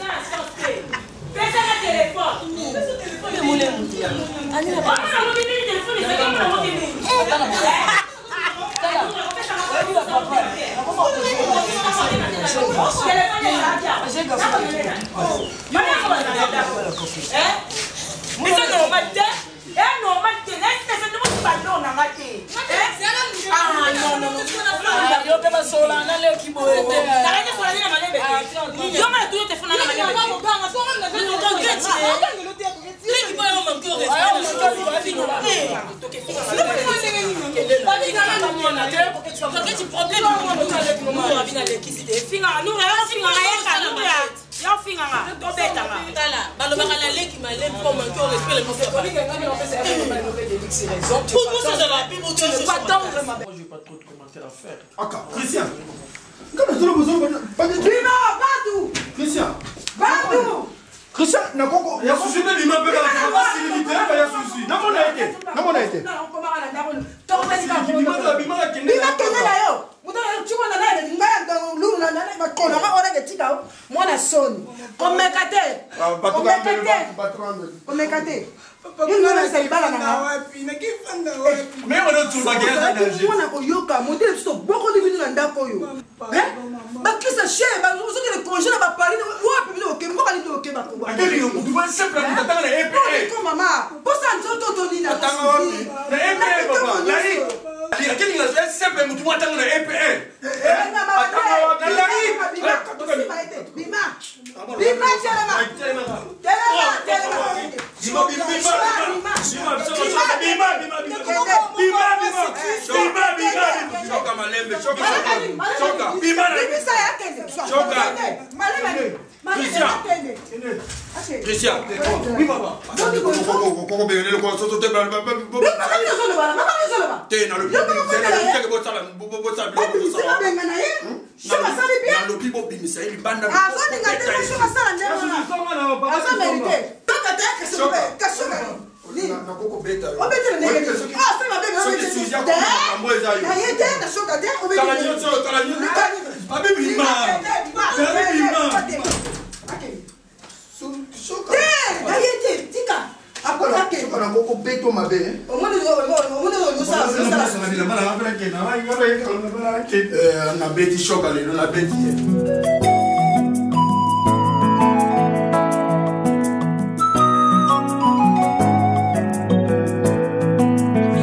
Pesaka telefone. Eza normal te, e normal te, naloo nanga te. Yo mpe basola naleki boye te. Yo nga natuyo telefone na malembe Balobaka na leki malembe mpo manke o respect le J'ai pas trop de commentaires à faire. Aka, Christian. Nga nazolo bozolo Bima, Badou. Christian. Badou. Christian, nakoko Ya susu nde bima mpe kaka facilité ya susu. Namona ye te. Namona ye te. Bima kende na yo. Moto na tiko na ngai ngai lulu na ngai makolo nga wana ke tika mwana soni. Komeka te. Komeka te. Komeka te. Libala na nga. Mwana koyoka modele biso tobokoli bino na ndako oyo bakisa che ozokende congé na baparis wapi bino oke mboka nini oke bakomama mposa nzoto tonina simple mutu moko atanga na EPE. Bima bima telema telema telema Choka malembe, choka, choka. Bimisa ya kende. Choka. Christian. Christian. Oui papa. Koko bengele ko soso te ba ba ba. Te na lobi. Te bosala bosala biloko bosala. Benga na ye. Shoka asali bien. Na lobi bobimisa ye libanda. Azolinga te po shoka asala nde wana. Azo mérite. Toka te kashoka kashoka. Nakokobeta yo. Obetela ndenge nini? Ah, asala mabe mais Soki obetela. Suzy akoma makambo eza yo. Na ye te na shoka te obetela. Tala nyonso, tala nyonso. Babi bima. Babi bima. Te, na ye te, tika. Akola ke. Soka nakokobeta yo mabe. Omoni omoni osala osala. Nabeti shoka lelo nabeti ye.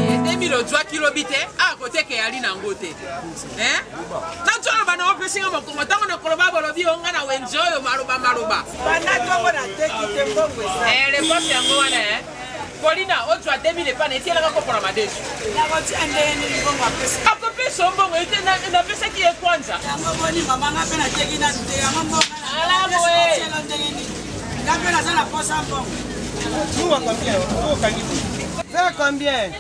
Edemile ozwaki lobi te akoteka eyali nango te nazoloba na opesinga mokongo ntango nakoloba bolobi yo nga na wenze oyo maloba maloba Banda ntongo nateki te mbongo eza. Reponse yango wana Polina ozwa 2000 epa na etielaka kopola madesu Nakotia ndenge nini mbongo apesa? Akopesa yo mbongo ete napesaki ye kwanza. Yango boni mama nga mpe nateki nanu te yango mbongo Ala boye. natielo ndenge nini? Nga mpe naza na posa mbongo. Faire combien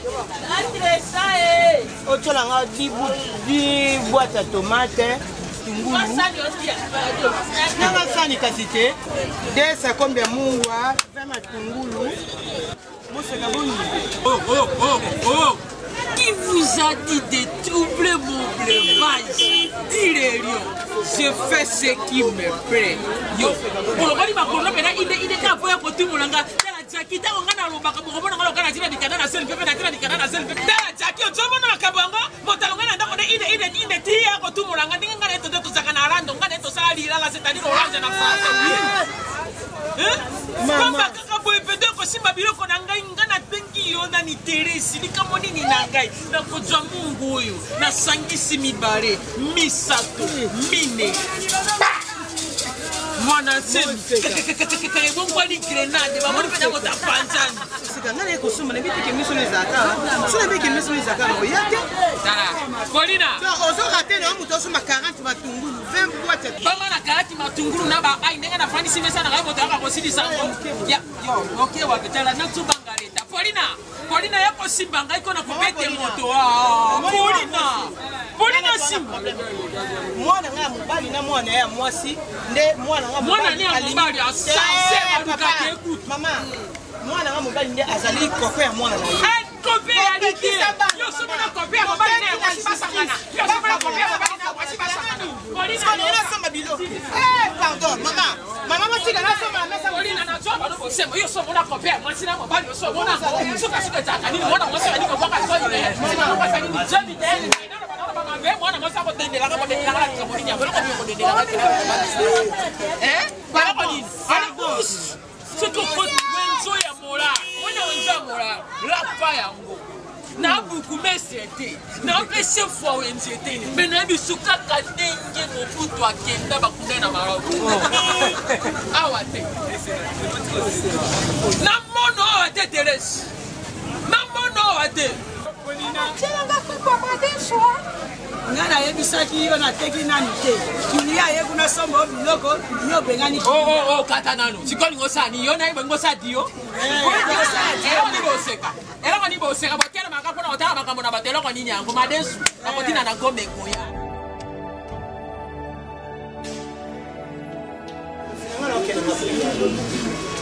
otyola nga 10 boîte ya tomate tungulu nanga sani kasi te de sakombe ya mungwa 20 matungulu moseka boni. Oh, oh, oh, oh. Qui vous a dit de troubler mon breuvage? Dis les lions, je fais ce qui me plaît. Yo, olobali makolo mpena ide ide kaka mpo ya kotumbola nga tala jaki ntango nga nalobaka bokomona nga loka natina likanda na sel mpepe natina likanda na sel mpepe tala jaki ozomona makambo yango motalo ngai na ndako nde ide ide ide ti ya kotumbola nga ndenge ngai na ye tote tozalaka na rando ngai na ye tosala lilala c'est-à-dire orange na français oui. Pamba kaka boye pete kosimba biloko na ngai ngai nabengi yo nani Teresi likambo nini na ngai nakozwa mungu oyo nasangisi mibale misato mine mwana. mwana nsemi ebongwani grenade bamoni mpenza moto apanzani sika ngai naye kosomba nayebi te ke miso no ezalaka so nayebi ke miso no ezalaka na oya te tala polina ozo rate na yo moto osomba 40 matungulu 20 boite banga na 40 matungulu na ba ai ndenge nafandisi mesa na ngai moto ayaka kosilisa yango yo oke wapi tala natubanga leta polina Paulina ya kosimba ngai ko na kobete moto. Ah, Paulina. Paulina simba. Mwana ngai ya mobali na mwana ya mwasi nde mwana ngai mwana ne ya mobali asase balukaka ekutu. Mama, mwana ngai mobali nde azali koko ya mwana na ye. Eh, kope ya lite. Yo somo na kope ya mobali na ya mwasi basangana. Yo somo na kope ya mobali na ya mwasi basangana. Paulina nasomba biloko. Eh, pardon, mama. Mama botika nasomba na mesa. Paulina nazwa bano bosembo. Yo somo na kope ya mwasi na mobali yo somo na suka suka ezalaka nini mwana mwasi azali kobwaka soi na ye nsima nokasa nini jebi te mabe mwana mwasi akodendelaka kodendelaka na likambo nini yango eloko nini kodendelaka te eloko nini soki okoti wenzo ya mola mwana wenzo ya mola lapa yango na bukumestre te na mpe chef ya wenze te me nayebi biso kaka ndenge mobutu akenda bakunda na maroc awa te na mono awa te terese na mono awa te nga nayebisaki yo nateki nanu te kilia ye kuna somba biloko yo obengani oh, oh, oh, kata nanu sikoyo olingi osala nini yo naye bolingi osala dio eloko nini boseka eloko nini boseka botelemaka mpona kotala makambo na bato eloko nini yango madesu nakotina na gome ekoya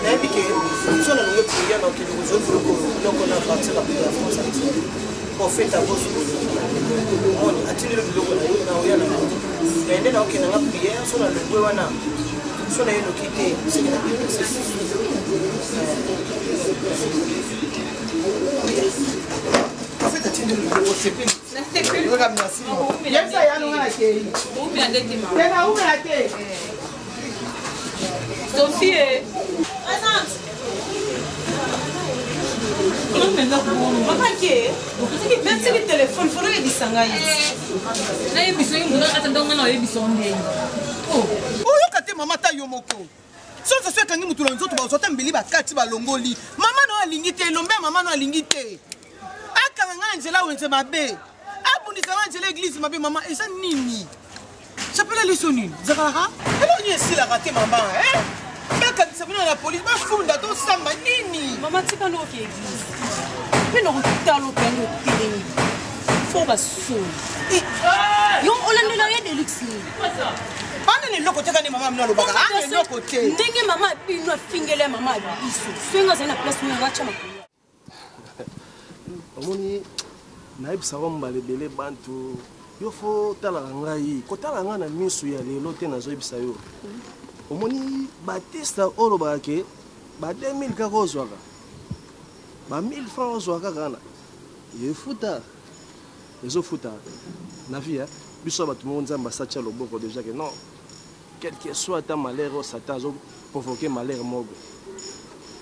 nayebi ke so nalongi priere nakokende kozwa biloko biloko na partir ya ya france atindi prophète abosi omoni atindeli biloko na yo na oya na yango me nde nakokende nga priere so nalongwe wana so naye noki te seke na deplase prophète atindeli biloko osepeli yebisa yano nga nakei te naumela te Sophie. Mama ke, natiki telefone fo noyebisa ngai. Nayebisa yo moto ata ndongo na oyebisa yo ndenge. Oyoka te mama ta yo moko. Soki soki ekangi motu na nzoto bazwa ata mbeli bakati balongoli. Mama na yo alingi te, elombe ya mama na yo alingi te. Akanga ngai na nzela wenze mabe. Abundisa ngai na nzela eglise mabe mama eza nini? Chapela liso nini? Zakalaka? Eloko nini esilaka te mama eh? Bakangisa bino na police bafunda tosamba nini? Mama tika noki eglise. Mpe nakotala opengi otelemi. Fo basoni. Eh, yo olandela ye delix nini? Bana na eloko te kani mama bino alobaka ana eloko te. Ndenge mama bino afingela mama biso. Soki azali na place nini atya makolo. Omoni nayebisaka mbala ebele bantu yo fo otalaka ngai kotala ngai na misu ya lelo te nazoyebisa yo omoni batista oyo olobaka ke ba 2000 kaka ozwaka ba 1000 francs ozwaka kaka wana efuta ezofuta na vie biso bato moko nzambe asatya loboko deja ke non Quelque soit ata malheur oyo satan azo provoquer malheur moko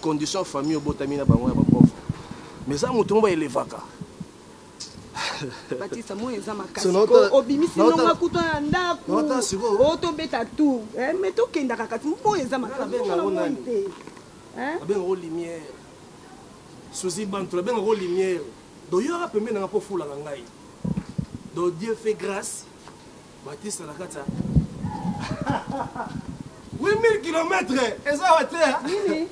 condition famille obotami na bango ya ba pauvre mais eza moto moko ba elevaka Batista moi eza makasi obimisi nonga kuta na ndako oyo tobeta tour eh, mais tokendaka kasi moi eza makasi te abengako lumière suzi bantu abengako lumière donc yo aka pembeni nanga mpo ofulaka ngai donc dieu fait grâce Batista na kati ya 8000 km eza wa te nini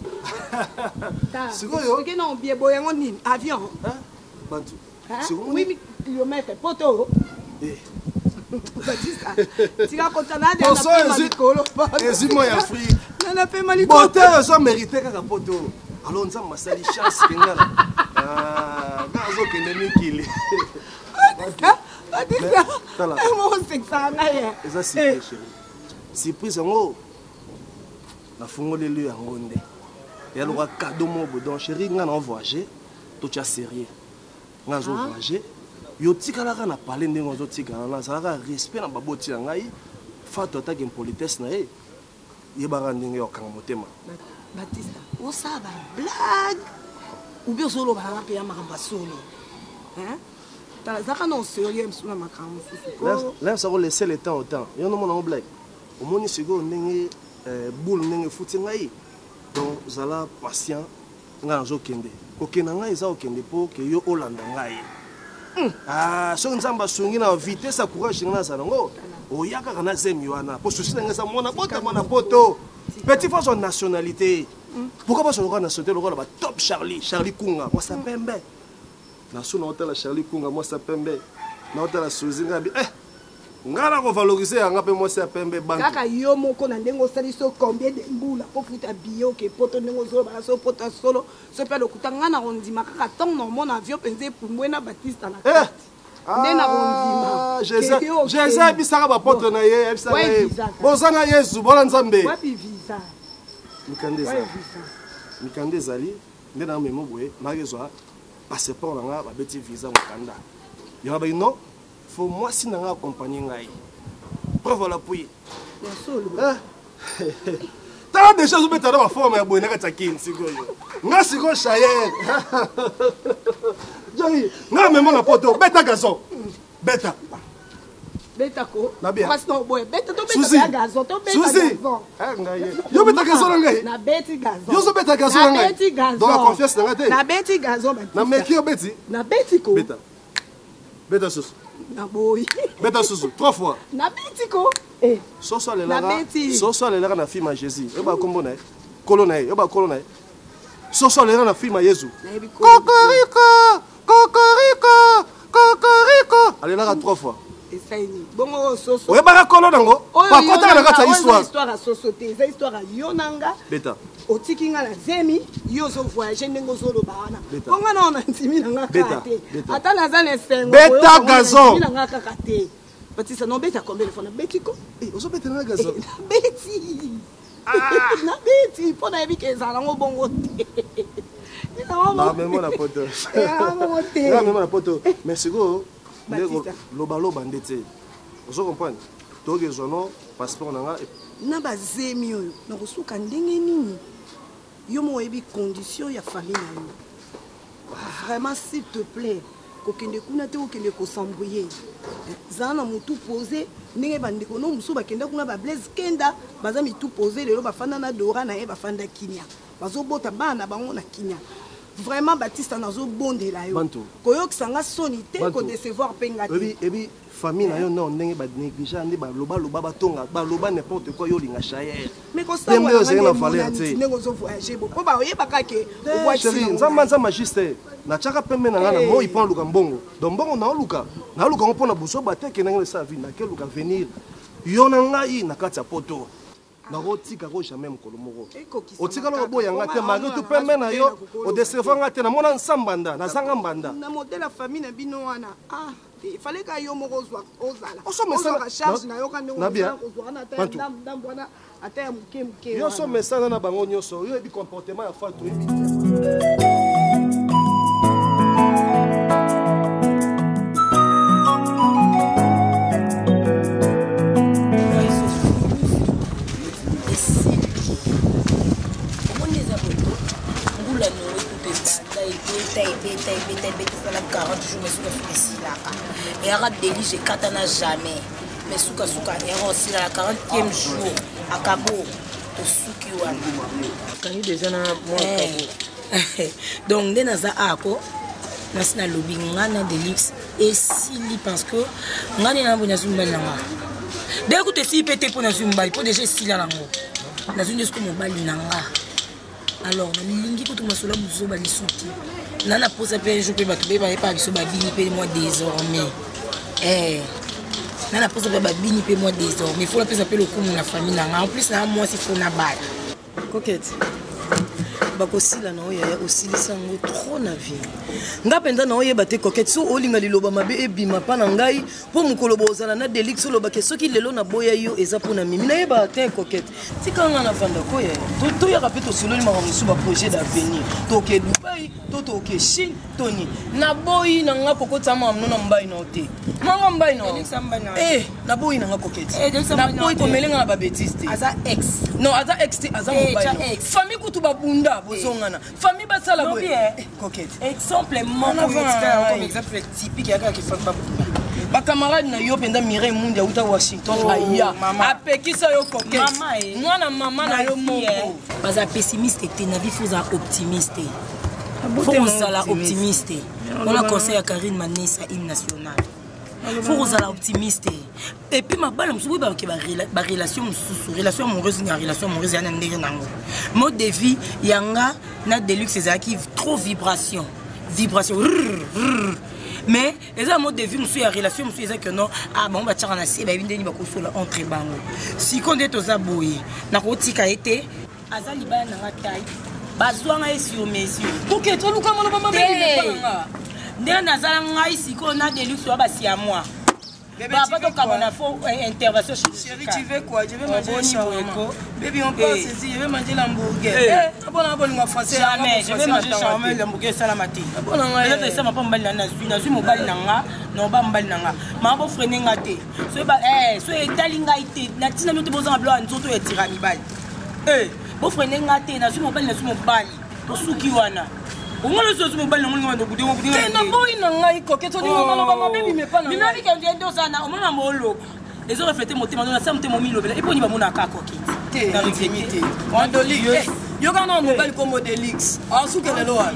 sikoyo soki na obie boye yango nini avion bantu 8000 km poto eh. Batista tika kotala na likolo ezwi moi ya afrique nana pema likolo bote ozo mérite kaka poto alors nzambe asali chance kengana ah, nga azokende mikili osekisaka ngai eh. eza surprise chérie surprise yango nafungoleli yango nde ya loka cadeau moko boye donc chérie ngai na voyage totya sérieux ngai nazo ah. voyage yo tikalaka na palais ndenge ozotikala nazalaka respect na baboti na ngai fato atake impolitesse na ye yebaka ndenge ya kokanga motema batista osala ba blague oubien ozoloba nanga mpe ya makambo ya solo tala zaka na oserieux mosusu na makambo mosusu nayebisa ko laisser le temps au temps yo nomona ngo blague omoni sikoyo ndenge eh, boule ndenge efuti ngai donc zala patient ngai nazokende kokende ngai eza kokende mpo ke yo olanda ngai hmm. ah, soki nzambe asungi na vitesse ya courage ngai nazala yango oya kaka na zemi wana mpo susi na ngai eza mwana bota mwana poto petit faut azwa nationalité hmm. pourquoi bazwa lokola nationalité lokola ba top charlie charlie kunga mwasa hmm. pembe naso naotala charlie kunga mwasa pembe naotala suzi ngai eh Nga nako valoriser yanga pe mwasi ya pembe bantu. Kaka yo moko na ndenge osali so combien de mbula po futa billet oke poto ndenge ozoloba na so poto ya solo so pe lokuta nga na kondima kaka ntango na omona avion mpenza epumbwe na Batista na eh! kati nde na kondima ah, Jesus ayebisaka bapotre na ye ayebisaka ye boza na Yesu bona Nzambe wapi visa mikanda ezali mikanda ezali nde na memo boye nakezwa passeport na nga babeti visa mokanda yango bayi non Faut mwasi na nga accompagner ngai. Preuve à l'appui. Ya solo. Eh. Tala déjà azobeta na baforme ya boye na kati ya kin sikoyo. Nga sikoyo Chayenne. Johnny, nga mema na poto, beta gazon. Beta. Beta ko. Na bien. Mwasi na oboye. Beta to beta ya gazon, to beta gazon. Eh ngai. Yo beta gazon na ngai. Na beti gazon. Yo zo beta gazon na ngai. Na beti gazon. Donc confiance na ngai te. Na beti gazon. Na meki yo beti. Na beti ko. Beta. Beta susu. Naboyi. Beta susu. Trois fois. Nabeti ko. Eh. Soso alelaka. Soso alelaka na film ya Jésus. Yo ba kombo na ye. Kolo na ye. Yo ba kolo na ye. Soso alelaka na film ya Yesu. Kokoriko. Kokoriko. Kokoriko. Alelaka trois fois. Esaini. Bongo oyo soso. Oyebaka kolo nango. Bakotaka na kati ya histoire. Histoire ya soso te. Eza histoire ya yo na nga. Beta. Otiki nga na zemi, yo ozo voyager ndenge ozoloba wana. Po nga nao na ndimi na nga kaka te. Ata naza na esengo. Beta gazon. Na ndimi na nga kaka te. Batista no beta combien de fois na beti ko? Eh, ozo beta na gazon. Eh, na beti. Ah. Na beti po na yebi ke ezala ngo bongo te. Na memo na poto. Eh, te. Na memo na poto. Mais sikoyo ndeko loba loba ndete. Ozo comprendre? Toke zwa no passeport na nga. Na ba zemi oyo nakosuka ndenge nini? Yo moko oyebi condition ya famille na yo. Vraiment s'il te plait kokende kuna te okende ko s'embrouiller. Zala na mutu pose ndenge ba ndeko no mosusu bakenda kuna ba Blaise Kenda baza mitu pose lelo bafanda na Dora na ye bafanda kimia. Bazobota bana na bango na kimia. Vraiment Batista nazobondela yo. Koyokisa nga soni te ko decevoir pe nga te. Ebi Famille na yo nao ndenge ba negligea nde ba loba loba ba tonga ba loba n'importe quoi yo olinga chayer. Mais ko sambwa na nga nde emonani ti ndenge ozo voyager bo po ba oyebaka ke obwakisi Chérie nzambe nzambe juste na tiaka pembe na nga na moi po naluka mbongo donc mbongo naoluka naluka ngo pona buzoba te ke ndenge esala vie nake luka venir yo na ngai na kati ya poto. Nakotika ko jamais mokolo moko. Otikala koboya nga te malgré tout pembe na yo odecevoir nga te namona nsa mbanda nazanga mbanda. Na modèle ya famille na bino wana ah te fallait ka yo moko ozwa ozala. Ozwaka charge na yo ka ndenge ozala kozwa wana ata ya ndambu ndambu wana ata ya moke moke. Yo so mesana na bango nyonso yo oyebi comportement ya Fatou oyebi. Omoni eza boye mbula noe kutu ebanda ebeta ebeta ebeta ebeta esala 40 jours mais sukasuka esilaka eyaka delige ekatana jamais mais sukasuka eyaka osila na 40e jour akabo tosuki wana akangi deja na mwa eh. donc nde naza ako nasi nalobi nga na delix esili parce que nga nde naboni nazwi mobali na nga de kutu esili mpe te mpo nazwi mobali mpo deja esila nango nazwi nde siko mobali na nga alors nalingi kutu masolo ya buzoba lisu te na na posa mpe jour mpe bato mpe bayepa biso babini mpe mwa désormais eh na na posa mpe babini mpe mwa désormais fo napesa mpe lokumu na famille na nga en plus na mwasi fo nabala Coquette bakosila na oyo yaya osilisa yango trop na vie nga mpenza na oyeba te coquette so olinga liloba mabe ebima mpa na ngai mpo mokolo bozala na delix olobake soki lelo naboya yo eza mpo na mimi nayeba te coquette tika nga navanda ko yaya toyaka mpe tosololi makambo mosusu baprojet d'avenir toke dubai to toke chine to nini naboyi na nga kokotisa makambo no na mbai na yo te manga mbai na eh, naboyi na nga koketi eh, naboyi komele nga na babetise te aza ex non aza ex te aza eh, mobali famille kutu babunda bozongana famille basala boye koketi exemple moko comme exemple typique ya kaka famille babunda. Bacamarade na yo mpenza Mireille Mundi auta Washington. Oh, Aya mama. apekisa yo Coquette. Mama, eh. Mwana mama na yo moko. Baza pessimiste te na vie, faut ozala optimiste. Abote Faut ma ozala optimiste. optimiste. Wana conseil ya Karine Manesa, hymne national. Faut kozala optimiste. Et puis mabala mosusu boyebaka ke barelation mosusu, relation amoureuse na relation amoureuse ya na ndenge nango. Mode de vie ya nga na Deluxe ezalaki trop vibration vibration, rrr, rrr. Mais eza mode de vie mosusu ya relation mosusu eza ke non, ah, bango batiaka na se, bayebi ndeni bakosola entre bango. Sikoyo nde toza boye, nakotika ye te, aza libala na nga tai, bazwanga ye sur mesure. Coquette, oluka maloba mabe epa na nga. Ndenge nazala ngai sikoyo na Deluxe wa basi ya moi. Bébé, Papa, tu veux tokamona quoi? fo intervention. Chérie, tu veux quoi? Je vais manger Boni le shawarma. boyeko. Baby, on part Eh. ceci, je vais manger l'hamburger. Eh. Eh, abona bolingo français. Jamais je vais manger shawarma, l'hamburger esalama te. Abona ngai. Peut-être esama mpo mobali na nga, nazwi mobali na nga, na oba mobali na nga, mama bofrene nga te. So etali ngai te, na ntina bino te, bozanga biloko ya nzoto oyo etira mibali. Bofrene nga te, nazwi mobali, nazwi mobali, tosuki wana. Ongo nyonso ozwi mobali nango ndenge bandokude. Te, naboyi na ngai Coquette, olingo maloba mabe bimepa na ngai. Bimabike nde oza na omona moloba ezo reflete motema no nasa motema omilobela eponi bamonaka Coquette. Te, nandimi te. Wandoli, yoka na mobali kombo Delix asuke lelo wana.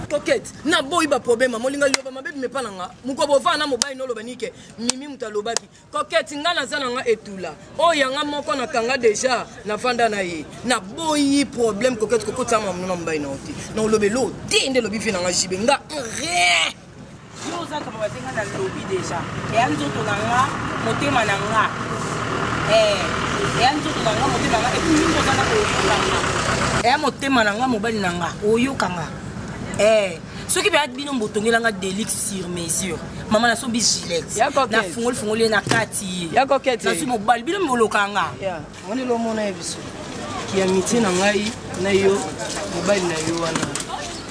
Coquette, naboyi baproblème. Molinga liloba mabe bimepa na nga. Mokolo bovaa na mobali noloba nike mimi moto alobaki. Coquette, nga naza na nga etula oyo yanga moko nakanga deja, navanda na ye, naboyi problème. Coquette, kokotisa mamono na mobali na yo te, na olobela o te nde elobi vie na nga jibe nga rien. Yo oza kama bazenga na lobi deja, eya nzoto na nga, motema na nga. Eya nzoto na nga, motema na nga. Et puis mingi oza na oyoka nga, eya motema na nga, mobali na nga, oyoka nga. Soki mpe bino botongelanga Delix sur mesure, mama, nasombi gilette, nafungoli fungoli ye na kati ye, Ya Coquette. nazwi mobali, bino moloka nga. Moni lo mona ye biso ki amitié na ngai na yo, mobali na yo wana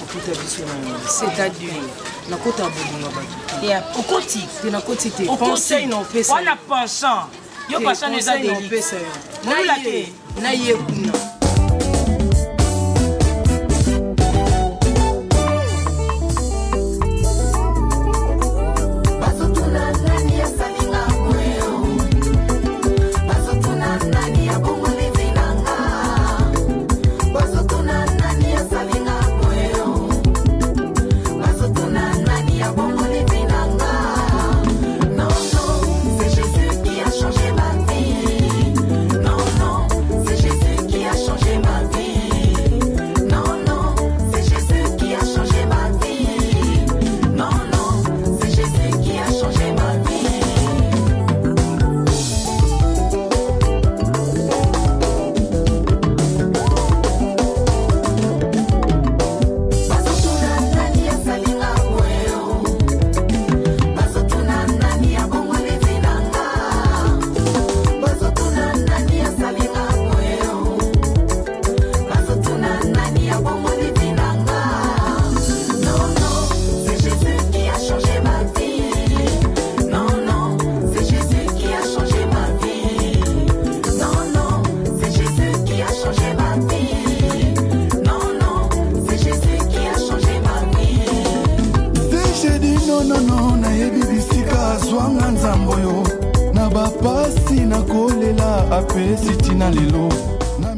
okuta biso na yo, c'est-à-dire nakota bolingo bato te. Okoti. Te, nakoti te. Okoti. Conseil na opesa. Wana penchant yo, Te, penchant no eza conseil na Delix. opesa yo. Molula Na ye- te. Na ye kuna. Bazotuna nani asalinga boyo, bazotuna nani abongoli vie na nga, bazotuna nani asalinga boyo, bazotuna nani abongoli vie na nga. Non, non, c'est Jésus qui a changé ma vie. Non, non, c'est Jésus qui a changé ma vie. Non, non, c'est Jésus qui a changé ma vie. Non, non, c'est Jésus qui a changé ma vie. Bazotuna nani asalinga boyo, bazotuna nani abongoli vie na nga, bazotuna nani asalinga boyo, bazotuna nani abongoli vie na nga. Non, non, c'est Jésus qui a changé ma vie. Non, non, c'est Jésus qui a changé ma vie. Non, non, c'est Jésus qui a changé ma vie. Non, non, c'est Jésus qui a changé ma vie. Si je dis non, non, non, nayebi bisika azwanga nzambe oyo na bapasi nakolela apesi ntina lelo na